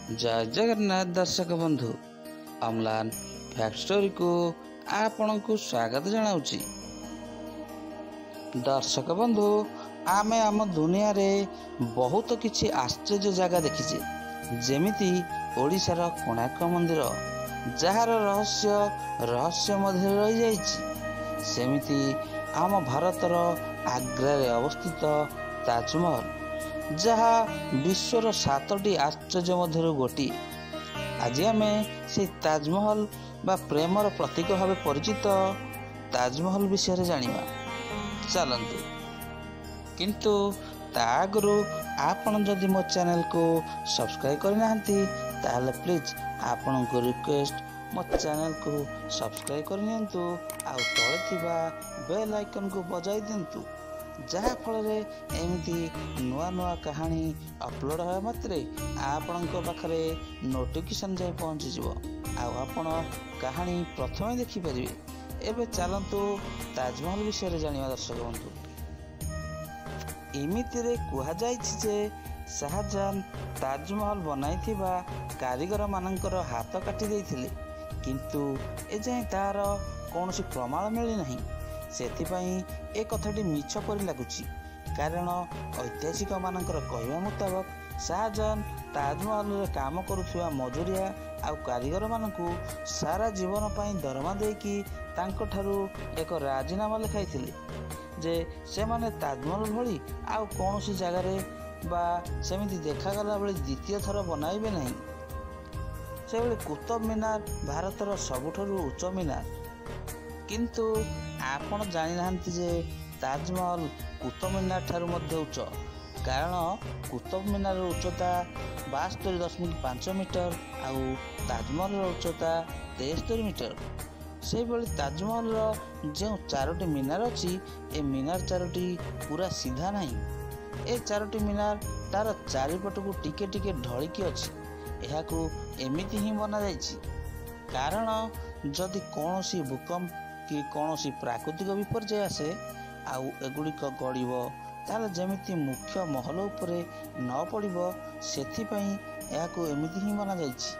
ଜୟ ଜଗନ୍ନାଥ ଦର୍ଶକ ବନ୍ଧୁ, ଅମ୍ଲାନ ଫ୍ୟାକ୍ଟ ଷ୍ଟୋରିକୁ ଆପଣଙ୍କୁ ସ୍ୱାଗତ ଜଣାଉଛି। ଦର୍ଶକ ବନ୍ଧୁ, ଆମେ ଆମ ଦୁନିଆରେ ବହୁତ କିଛି ଆଶ୍ଚର୍ଯ୍ୟ ଜାଗା ଦେଖିଛେ, ଯେମିତି ଓଡ଼ିଶାର କୋଣାର୍କ ମନ୍ଦିର, ଯାହାର ରହସ୍ୟ ରହସ୍ୟ ମଧ୍ୟରେ ରହିଯାଇଛି। ସେମିତି ଆମ ଭାରତର ଆଗ୍ରାରେ ଅବସ୍ଥିତ ତାଜମହଲ, ଯାହା ବିଶ୍ୱର 7ଟି ଆଶ୍ଚର୍ଯ୍ୟ ମଧ୍ୟରୁ ଗୋଟିଏ। ଆଜି ଆମେ ସେଇ ତାଜମହଲ ବା ପ୍ରେମର ପ୍ରତୀକ ଭାବେ ପରିଚିତ ତାଜମହଲ ବିଷୟରେ ଜାଣିବା। ଚାଲନ୍ତୁ, କିନ୍ତୁ ତା ଆଗରୁ ଆପଣ ଯଦି ମୋ ଚ୍ୟାନେଲକୁ ସବସ୍କ୍ରାଇବ୍ କରିନାହାନ୍ତି, ତାହେଲେ ପ୍ଲିଜ୍ ଆପଣଙ୍କୁ ରିକ୍ୱେଷ୍ଟ, ମୋ ଚ୍ୟାନେଲକୁ ସବସ୍କ୍ରାଇବ୍ କରିନିଅନ୍ତୁ ଆଉ ତଳେ ଥିବା ବେଲ୍ ଆଇକନ୍କୁ ବଜାଇ ଦିଅନ୍ତୁ, ଯାହାଫଳରେ ଏମିତି ନୂଆ ନୂଆ କାହାଣୀ ଅପଲୋଡ଼ ହେବା ମାତ୍ରେ ଆପଣଙ୍କ ପାଖରେ ନୋଟିଫିକେସନ୍ ଯାଇ ପହଞ୍ଚିଯିବ ଆଉ ଆପଣ କାହାଣୀ ପ୍ରଥମେ ଦେଖିପାରିବେ। ଏବେ ଚାଲନ୍ତୁ ତାଜମହଲ ବିଷୟରେ ଜାଣିବା। ଦର୍ଶକ ବନ୍ଧୁ, ଏମିତିରେ କୁହାଯାଇଛି ଯେ ଶାହଜାହାନ ତାଜମହଲ ବନାଇଥିବା କାରିଗରମାନଙ୍କର ହାତ କାଟି ଦେଇଥିଲେ, କିନ୍ତୁ ଏଯାଏଁ ତାହାର କୌଣସି ପ୍ରମାଣ ମିଳିନାହିଁ। ସେଥିପାଇଁ ଏ କଥାଟି ମିଛ ପରି ଲାଗୁଛି, କାରଣ ଐତିହାସିକମାନଙ୍କର କହିବା ମୁତାବକ ଶାହଜାହାନ ତାଜମହଲରେ କାମ କରୁଥିବା ମଜୁରିଆ ଆଉ କାରିଗରମାନଙ୍କୁ ସାରା ଜୀବନ ପାଇଁ ଦରମା ଦେଇକି ତାଙ୍କଠାରୁ ଏକ ରାଜିନାମା ଲେଖାଇଥିଲେ ଯେ ସେମାନେ ତାଜମହଲ ଭଳି ଆଉ କୌଣସି ଜାଗାରେ ବା ସେମିତି ଦେଖାଗଲା ଭଳି ଦ୍ୱିତୀୟ ଥର ବନାଇବେ ନାହିଁ। ସେଭଳି କୁତବ ମିନାର ଭାରତର ସବୁଠାରୁ ଉଚ୍ଚ ମିନାର, କିନ୍ତୁ ଆପଣ ଜାଣିନାହାନ୍ତି ଯେ ତାଜମହଲ କୁତବ ମିନାର ଠାରୁ ମଧ୍ୟ ଉଚ୍ଚ, କାରଣ କୁତବ ମିନାରର ଉଚ୍ଚତା 72.5 ମିଟର ଆଉ ତାଜମହଲର ଉଚ୍ଚତା 73 ମିଟର। ସେହିଭଳି ତାଜମହଲର ଯେଉଁ 4ଟି ମିନାର ଅଛି, ଏ ମିନାର 4ଟି ପୁରା ସିଧା ନାହିଁ। ଏ 4ଟି ମିନାର ତାର ଚାରିପଟକୁ ଟିକେ ଟିକେ ଢଳିକି ଅଛି। ଏହାକୁ ଏମିତି ହିଁ ବନାଯାଇଛି, କାରଣ ଯଦି କୌଣସି ଭୂକମ୍ପ କି କୌଣସି ପ୍ରାକୃତିକ ବିପର୍ଯ୍ୟୟ ଆସେ ଆଉ ଏଗୁଡ଼ିକ ଗଡ଼ିବ, ତାହେଲେ ଯେମିତି ମୁଖ୍ୟ ମହଲ ଉପରେ ନ ପଡ଼ିବ, ସେଥିପାଇଁ ଏହାକୁ ଏମିତି ହିଁ ବନାଯାଇଛି।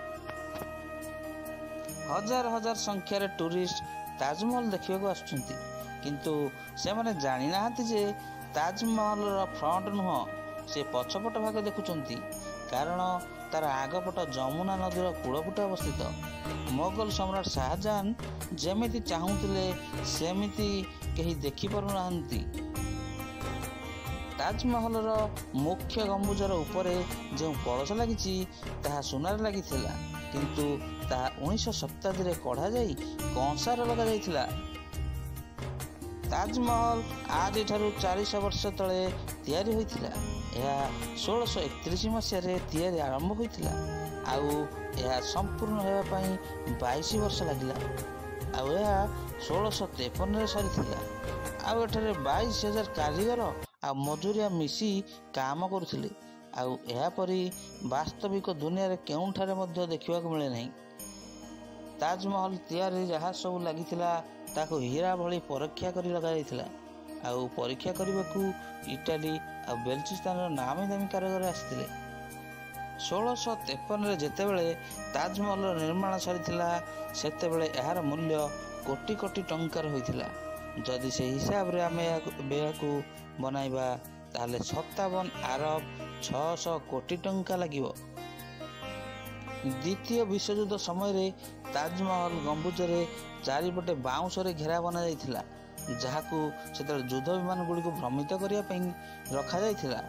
ହଜାର ହଜାର ସଂଖ୍ୟାରେ ଟୁରିଷ୍ଟ ତାଜମହଲ ଦେଖିବାକୁ ଆସୁଛନ୍ତି, କିନ୍ତୁ ସେମାନେ ଜାଣିନାହାନ୍ତି ଯେ ତାଜମହଲର ଫ୍ରଣ୍ଟ ନୁହଁ, ସେ ପଛପଟ ଭାଗ ଦେଖୁଛନ୍ତି, କାରଣ ତାର ଆଗପଟ ଯମୁନା ନଦୀର କୂଳପଟେ ଅବସ୍ଥିତ। ମୋଗଲ ସମ୍ରାଟ ଶାହଜାହାନ ଯେମିତି ଚାହୁଁଥିଲେ ସେମିତି କେହି ଦେଖିପାରୁନାହାନ୍ତି। ତାଜମହଲର ମୁଖ୍ୟ ଗମ୍ବୁଜର ଉପରେ ଯେଉଁ କଳସ ଲାଗିଛି, ତାହା ସୁନାରେ ଲାଗିଥିଲା, କିନ୍ତୁ ତାହା 19 ଶତାବ୍ଦୀରେ କଢ଼ାଯାଇ କଂସାରେ ଲଗାଯାଇଥିଲା। ତାଜମହଲ ଆଜିଠାରୁ 400 ବର୍ଷ ତଳେ ତିଆରି ହୋଇଥିଲା। ଏହା 1631 ମସିହାରେ ତିଆରି ଆରମ୍ଭ ହୋଇଥିଲା ଆଉ ଏହା ସମ୍ପୂର୍ଣ୍ଣ ହେବା ପାଇଁ 22 ବର୍ଷ ଲାଗିଲା, ଆଉ ଏହା 1653ରେ ସରିଥିଲା। ଆଉ ଏଠାରେ 22,000 କାରିଗର ଆଉ ମଜୁରିଆ ମିଶି କାମ କରୁଥିଲେ, ଆଉ ଏହାପରି ବାସ୍ତବିକ ଦୁନିଆରେ କେଉଁଠାରେ ମଧ୍ୟ ଦେଖିବାକୁ ମିଳେ ନାହିଁ। ତାଜମହଲ ତିଆରି ଯାହା ସବୁ ଲାଗିଥିଲା, ତାକୁ ହୀରା ଭଳି ପରୀକ୍ଷା କରି ଲଗାଯାଇଥିଲା, ଆଉ ପରୀକ୍ଷା କରିବାକୁ ଇଟାଲୀ ଆଉ ବେଲୁଚିସ୍ତାନର ନାମୀ ଦାମୀ କାରିଗର ଆସିଥିଲେ। 1653ରେ ଯେତେବେଳେ ତାଜମହଲର ନିର୍ମାଣ ସରିଥିଲା, ସେତେବେଳେ ଏହାର ମୂଲ୍ୟ କୋଟି କୋଟି ଟଙ୍କାର ହୋଇଥିଲା। ଯଦି ସେହି ହିସାବରେ ଆମେ ଏହାକୁ ଏବେ ଏହାକୁ ବନାଇବା, ତାହେଲେ 57 ଆରବ 600 କୋଟି ଟଙ୍କା ଲାଗିବ। ଦ୍ୱିତୀୟ ବିଶ୍ୱଯୁଦ୍ଧ ସମୟରେ ତାଜମହଲ ଗମ୍ବୁଜରେ ଚାରିପଟେ ବାଉଁଶରେ ଘେରା ବନାଯାଇଥିଲା, ଯାହାକୁ ସେତେବେଳେ ଯୁଦ୍ଧ ବିମାନ ଗୁଡ଼ିକୁ ଭ୍ରମିତ କରିବା ପାଇଁ ରଖାଯାଇଥିଲା।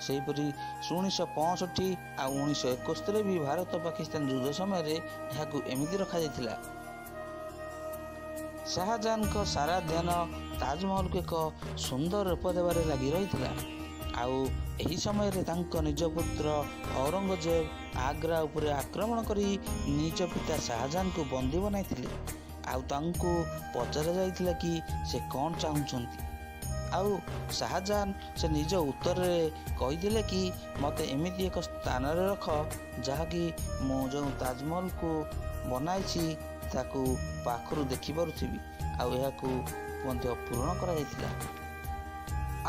ସେହିପରି 1965 ଆଉ 1971ରେ ବି ଭାରତ ପାକିସ୍ତାନ ଯୁଦ୍ଧ ସମୟରେ ଏହାକୁ ଏମିତି ରଖାଯାଇଥିଲା। ଶାହଜାହାନଙ୍କ ସାରା ଧ୍ୟାନ ତାଜମହଲକୁ ଏକ ସୁନ୍ଦର ରୂପ ଦେବାରେ ଲାଗି ରହିଥିଲା, ଆଉ ଏହି ସମୟରେ ତାଙ୍କ ନିଜ ପୁତ୍ର ଔରଙ୍ଗଜେବ ଆଗ୍ରା ଉପରେ ଆକ୍ରମଣ କରି ନିଜ ପିତା ଶାହଜାହାନଙ୍କୁ ବନ୍ଦୀ ବନାଇଥିଲେ। ଆଉ ତାଙ୍କୁ ପଚରା ଯାଇଥିଲା କି ସେ କ'ଣ ଚାହୁଁଛନ୍ତି, ଆଉ ଶାହଜାହାନ ସେ ନିଜ ଉତ୍ତରରେ କହିଥିଲେ କି ମୋତେ ଏମିତି ଏକ ସ୍ଥାନରେ ରଖ, ଯାହାକି ମୁଁ ଯେଉଁ ତାଜମହଲକୁ ବନାଇଛି ତାକୁ ପାଖରୁ ଦେଖିପାରୁଥିବି, ଆଉ ଏହାକୁ ମଧ୍ୟ ପୂରଣ କରାଯାଇଥିଲା।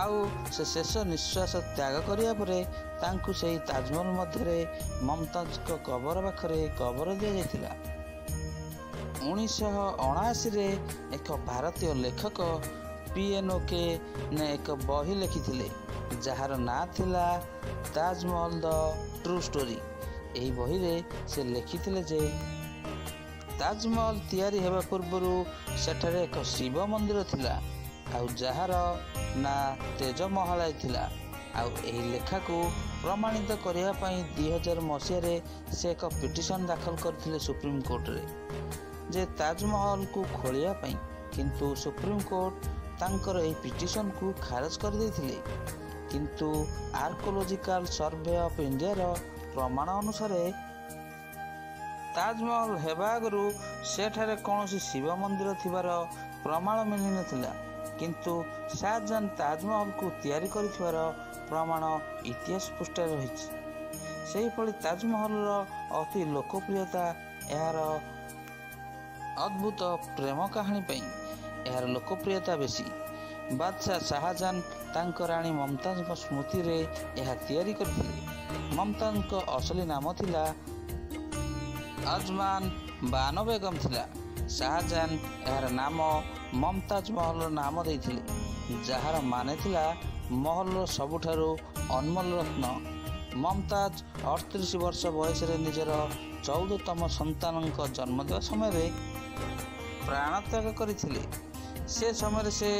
ଆଉ ସେ ଶେଷ ନିଶ୍ୱାସ ତ୍ୟାଗ କରିବା ପରେ ତାଙ୍କୁ ସେହି ତାଜମହଲ ମଧ୍ୟରେ ମମତାଜଙ୍କ କବର ପାଖରେ କବର ଦିଆଯାଇଥିଲା। 1979ରେ ଏକ ଭାରତୀୟ ଲେଖକ ପିଏନ୍ଓକେ ଏକ ବହି ଲେଖିଥିଲେ, ଯାହାର ନାଁ ଥିଲା ତାଜମହଲ ଦ ଟ୍ରୁ ଷ୍ଟୋରି। ଏହି ବହିରେ ସେ ଲେଖିଥିଲେ ଯେ ତାଜମହଲ ତିଆରି ହେବା ପୂର୍ବରୁ ସେଠାରେ ଏକ ଶିବ ମନ୍ଦିର ଥିଲା, ଆଉ ଯାହାର ନାଁ ତେଜମହାଳୟ ଥିଲା। ଆଉ ଏହି ଲେଖାକୁ ପ୍ରମାଣିତ କରିବା ପାଇଁ 2000 ମସିହାରେ ସେ ଏକ ପିଟିସନ ଦାଖଲ କରିଥିଲେ ସୁପ୍ରିମକୋର୍ଟରେ ଯେ ତାଜମହଲକୁ ଖୋଳିବା ପାଇଁ। କିନ୍ତୁ ସୁପ୍ରିମକୋର୍ଟ ତାଙ୍କର ଏହି ପିଟିସନକୁ ଖାରଜ କରିଦେଇଥିଲେ। କିନ୍ତୁ ଆର୍କୋଲୋଜିକାଲ ସର୍ଭେ ଅଫ୍ ଇଣ୍ଡିଆର ପ୍ରମାଣ ଅନୁସାରେ ତାଜମହଲ ହେବା ଆଗରୁ ସେଠାରେ କୌଣସି ଶିବ ମନ୍ଦିର ଥିବାର ପ୍ରମାଣ ମିଳିନଥିଲା, କିନ୍ତୁ ଶାହଜାହାନ ତାଜମହଲକୁ ତିଆରି କରିଥିବାର ପ୍ରମାଣ ଇତିହାସ ପୃଷ୍ଠାରେ ରହିଛି। ସେହିଭଳି ତାଜମହଲର ଅତି ଲୋକପ୍ରିୟତା ଏହାର ଅଦ୍ଭୁତ ପ୍ରେମ କାହାଣୀ ପାଇଁ ଏହାର ଲୋକପ୍ରିୟତା ବେଶୀ। ବାଦଶାହ ଶାହଜାହାନ ତାଙ୍କ ରାଣୀ ମମତାଜଙ୍କ ସ୍ମୃତିରେ ଏହା ତିଆରି କରିଥିଲେ। ମମତାଜଙ୍କ ଅସଲି ନାମ ଥିଲା ଅଜମାନ ବାନୋ ବେଗମ ଥିଲା। ଶାହଜାହାନ ଏହାର ନାମ ମମତାଜ ମହଲର ନାମ ଦେଇଥିଲେ, ଯାହାର ମାନେ ଥିଲା ମହଲର ସବୁଠାରୁ ଅନମୋଲ ରତ୍ନ। ମମତାଜ 38 ବର୍ଷ ବୟସରେ ନିଜର 14ତମ ସନ୍ତାନଙ୍କ ଜନ୍ମ ଦେବା ସମୟରେ ପ୍ରାଣତ୍ୟାଗ କରିଥିଲେ। ସେ ସମୟରେ ସେ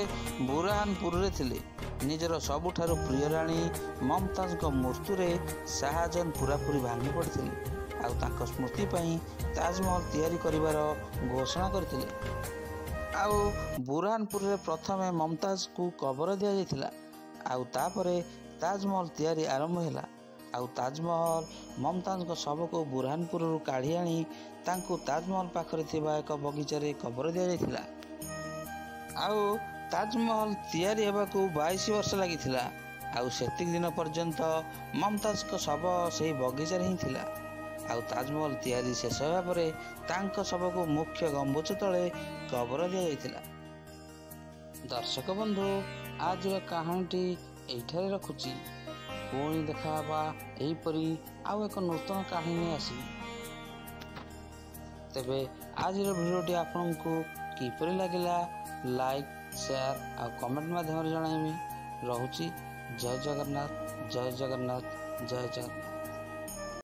ବୁରହାନପୁରରେ ଥିଲେ। ନିଜର ସବୁଠାରୁ ପ୍ରିୟ ରାଣୀ ମମତାଜଙ୍କ ମୃତ୍ୟୁରେ ଶାହଜାହାନ ପୁରାପୁରି ଭାଙ୍ଗି ପଡ଼ିଥିଲେ, ଆଉ ତାଙ୍କ ସ୍ମୃତି ପାଇଁ ତାଜମହଲ ତିଆରି କରିବାର ଘୋଷଣା କରିଥିଲେ। ଆଉ ବୁରହାନପୁରରେ ପ୍ରଥମେ ମମତାଜଙ୍କୁ କବର ଦିଆଯାଇଥିଲା, ଆଉ ତାପରେ ତାଜମହଲ ତିଆରି ଆରମ୍ଭ ହେଲା। ଆଉ ତାଜମହଲ ମମତାଜଙ୍କ ଶବକୁ ବୁରହାନପୁରରୁ କାଢ଼ି ଆଣି ତାଙ୍କୁ ତାଜମହଲ ପାଖରେ ଥିବା ଏକ ବଗିଚାରେ କବର ଦିଆଯାଇଥିଲା। ଆଉ ତାଜମହଲ ତିଆରି ହେବାକୁ 22 ବର୍ଷ ଲାଗିଥିଲା, ଆଉ ସେତିକି ଦିନ ପର୍ଯ୍ୟନ୍ତ ମମତାଜଙ୍କ ଶବ ସେହି ବଗିଚାରେ ହିଁ ଥିଲା। ଆଉ ତାଜମହଲ ତିଆରି ଶେଷ ହେବା ପରେ ତାଙ୍କ ଶବକୁ ମୁଖ୍ୟ ଗମ୍ବୁଜ ତଳେ କବର ଦିଆଯାଇଥିଲା। ଦର୍ଶକ ବନ୍ଧୁ, ଆଜିର କାହାଣୀଟି ଏଇଠାରେ ରଖୁଛି। ପୁଣି ଦେଖାହେବା ଏହିପରି ଆଉ ଏକ ନୂତନ କାହାଣୀ ନେଇ ଆସିବି। ତେବେ ଆଜିର ଭିଡ଼ିଓଟି ଆପଣଙ୍କୁ କିପରି ଲାଗିଲା, ଲାଇକ୍, ସେୟାର ଆଉ କମେଣ୍ଟ ମାଧ୍ୟମରେ ଜଣାଇବେ। ରହୁଛି, ଜୟ ଜଗନ୍ନାଥ, ଜୟ ଜଗନ୍ନାଥ, ଜୟ ଜଗନ୍ନାଥ।